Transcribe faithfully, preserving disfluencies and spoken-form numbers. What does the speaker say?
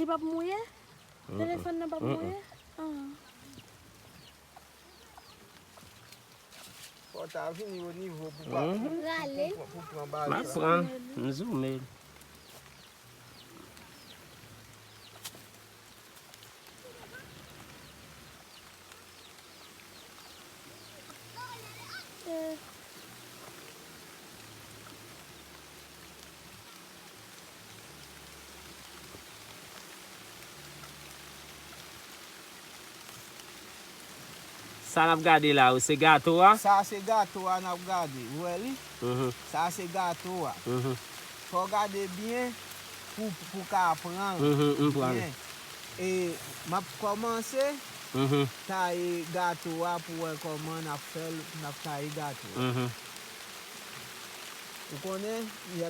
Li p ap mouye? Telefòn nan p ap mouye? Ah. Fò w ta vini o nivo pou pa, pou, pou, pou pran bagay la. M ap pran. M zoome l. Sa n ap gade la, se gato a? Sa se gato a n ap gade. Ou wè li? Mhm. Sa se gato a. Mhm. Fò w gade byen pou, pou w ka pran l byen. Mhm, m pran l. E m ap kòmanse taye gato a pou w wè kòman n ap fè l, n ap taye gato a. Mhm. Ou konnen,